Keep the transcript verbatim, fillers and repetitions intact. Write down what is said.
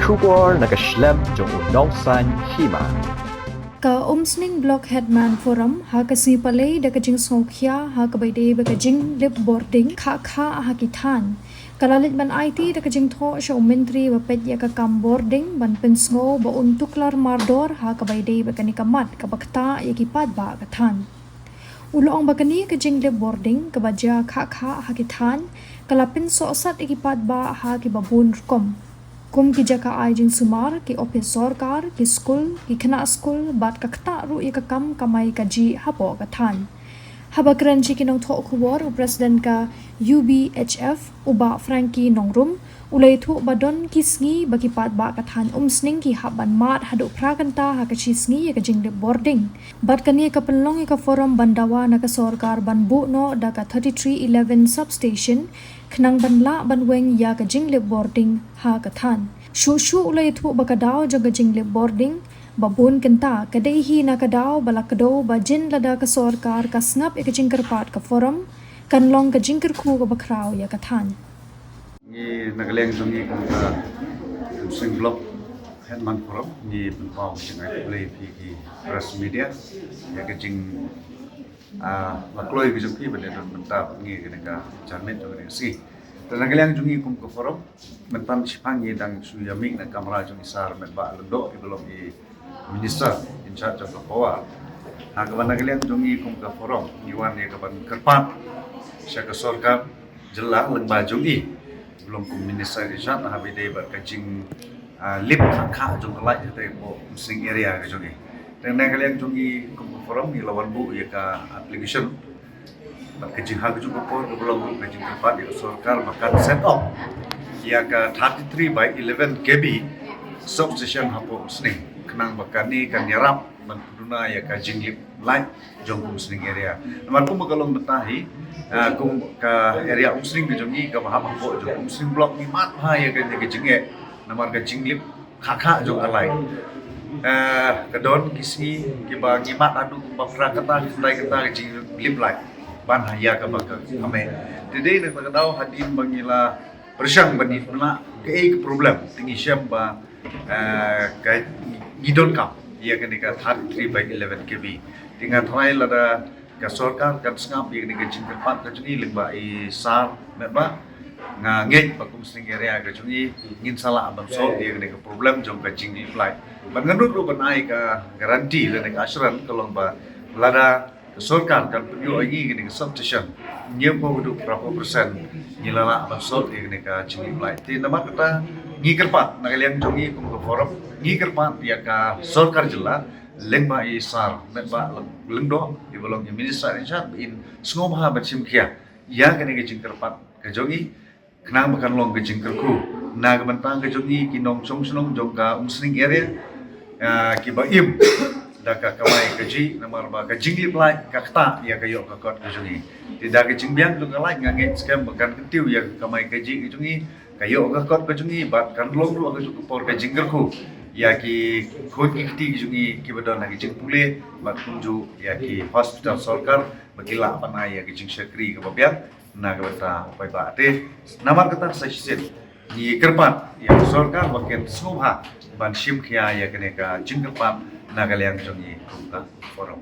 Khubor na ka shlem jong u Nongsaiñ Hima. Ka Umsning Block Headman Forum ha ka sngi Palei da ka jingsngewkhia ha kaba ïadei bad ka jinglip bording khah khah ha ki thaiñ. Ka la leit ban aiti da ka jingthoh sha u Myntri ba peit ïa ka kam bording ban pynsngew ba un tuklar mardor ha kaba ïadei bad kane ka mat kaba ktah ïa ki paidbah ka thaiñ. U la ong ba kane ka jinglip bording kaba jia khah khah ha ki thaiñ ka la pynsohsat ïa ki paidbah ha kiba bun rukom, kum ki jaka ai jingsumar, ki ophis sorkar, ki skul, ki khynnah skul bad ka ktah ruh ïa ka kam kamai kajih hapoh ka thaiñ. Haba kren sha ki nongthoh khubor, u President ka U B H F, u Bah Frankie Nongrum, u la ïathuh ba don ki sngi ba ki paidbah ka thaiñ Umsning ki hap ban mad haduh phra kynta ha ka shi sngi ïa ka jinglip bording. Bad kane ka pynlong ïa ka forum ban dawa na ka sorkar ban buh noh da ka thirty-three eleven substation khnang ban lah ban weng ïa ka jinglip bording ha ka thaiñ. Shuh shuh u la ïathuh ba ka daw jong ka jinglip bording ba bun kynta ka dei hi na ka daw ba la kdew ba jin lada ka sorkar ka sngap ïa ka jingkyrpad ka forum, kan long ka jingkyrkhu kaba khraw ïa ka thaiñ. Ngi na ka liang jong ngi kum ka Umsning Block Headman Forum ngi pynpaw ka jingai khublei ïa phi ki press media ïa ka jing, ah, la kloi ka jong phi ba dei don mynta bad ngi kane ka janmiet jong kane ka sngi. Te na ka liang jong ngi kum ka forum mynta shiphang ngi dang shu ïa mih na kamra jong i Sir Metbah Lyngdoh iba long i Minister in charge jong ka power. Ha kaba na ka liang jong ngi kum ka forum ngi wan ïa ka ban kyrpad sha ka sorkar jylla lyngba jong i, long kum Minister in charge, ha kaba ïadei bad ka jing, ah, lip khah khah jong ka light ha ka Umsning area ka jong i. Te na ka liang jong ngi kum ka forum ngi la wan buh ïa ka application. Bad ka jing ha ka jong ka por kaba long ka jingkyrpad ïa ka sorkar ba kan set up ïa ka thirty-three by eleven K V substation hapoh Umsning khnang ba kane kan ïarap ban pynduna ïa ka jinglip light jong ka Umsning area. Namar kum ka long mynta hi, ah, kum ka area Umsning ka jong ngi kaba hap hapoh jong Umsning Block ngi mad bha ïa ka, ïa ka jingeh namar ka jinglip khah khah jong ka light. Eh, ka don ki sngi kiba ngi mad haduh ba phra kynta, khyndai kynta ka jinglip light ban ha ïa kaba ka kame. Te dei na ka daw hadien ba ngi la pyrshang ban ïa pynlah kaei ka problem, te ngi shem ba, eh, ka ngi donkam ïa kane ka thirty-three by eleven K V. Te nga tharai lada ka sorkar kan sngap ïa kane ka jingkyrpad ka jong ngi lyngba i Sir Metbah, nga ngeit ba ka Umsning area ka jong ngi ngin sa lah ban solve ïa kane ka problem jong ka jinglip light. Bad nga nud ruh ban ai ka guarantee lane ka assurance ka long ba lada ka sorkar kan pynïoh ïa ngi kane ka substation, hynñiewphew haduh phraphew percent ngi la lah ban solve ïa kane ka jinglip light. Te namar kata ngi kyrpad na ka liang jong ngi kum ka forum, ngi kyrpad ïa ka sorkar jylla lyngba i Sir Metbah Lyngdoh iba long i Minister in charge ba in sngewbha ban shim khia ïa kane ka jingkyrpad ka jong ngi khnang ba kan long ka jingkyrkhu na ka bynta ka jong ngi ki nongshong shnong jong ka Umsning area, ah, kiba im da ka kamai kajih namar ba ka jinglip light ka ktah ïa ka ïoh ka kot ka jong ngi. Te da ka jingbiang jong ka light nga ngeit skhem ba kan kyntiew ïa ka kamai kajih ka jong ngi, ka ïoh ka kot ka jong ngi bad kan long ruh ha ka jong ka por ka jingkyrkhu ïa ki khun ki kti ki jong ngi kiba don ha ka jingpule bad kumjuh ïa ki hospital sorkar ba ki lah ban ai ïa ka jingshakri kaba biang na ka bynta paidbah. Te namar kata sa shisien ngi kyrpad ïa ka sorkar ba kin sngewbha ban shim khia ïa kane ka jingkyrpad na ka liang jong ngi kum ka forum.